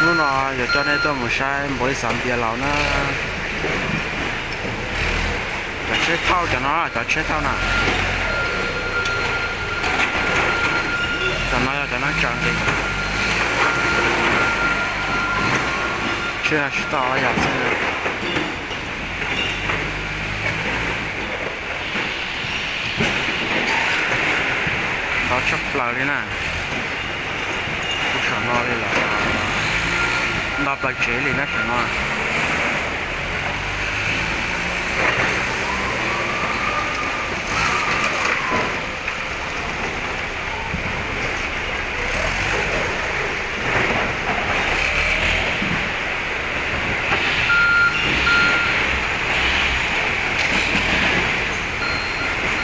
Hnub no yuav coj nej tuaj mus saib npaum li xav npias laus na. Cov tsheb thauj cov no, cov tsheb thauj na. Cov no yog cov neeg tsawg nqi. Tsheb no tsis tau ob yam xwb. Ntau tshaj plaws li na. Kuv saum no li lawm, nto plaws tsev li na saum no.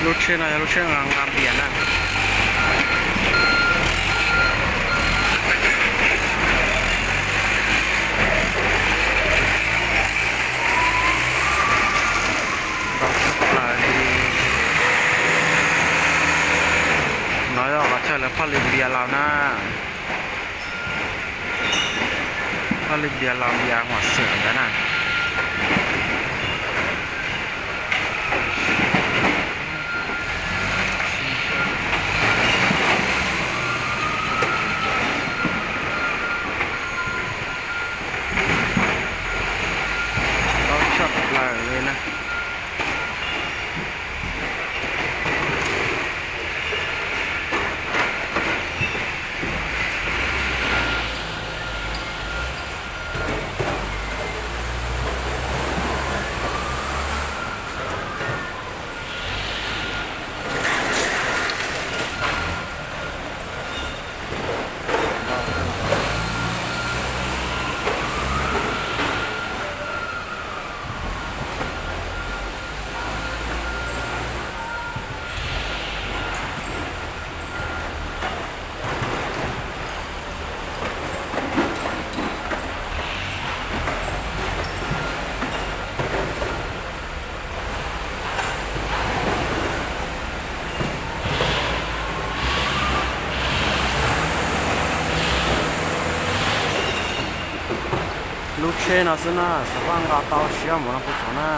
Lub tsheb no yog lub tsheb nqa npias na. Ntau tshaj plaws li. No yog qhov chaw lawv phaj li npias laus na. Phaj li npias laus npias huam xwm ntawd na. Ntau tshaj plaws li na. Lub tsheb no xwb na, xav pab nqa tau siab mus no kuv xav na.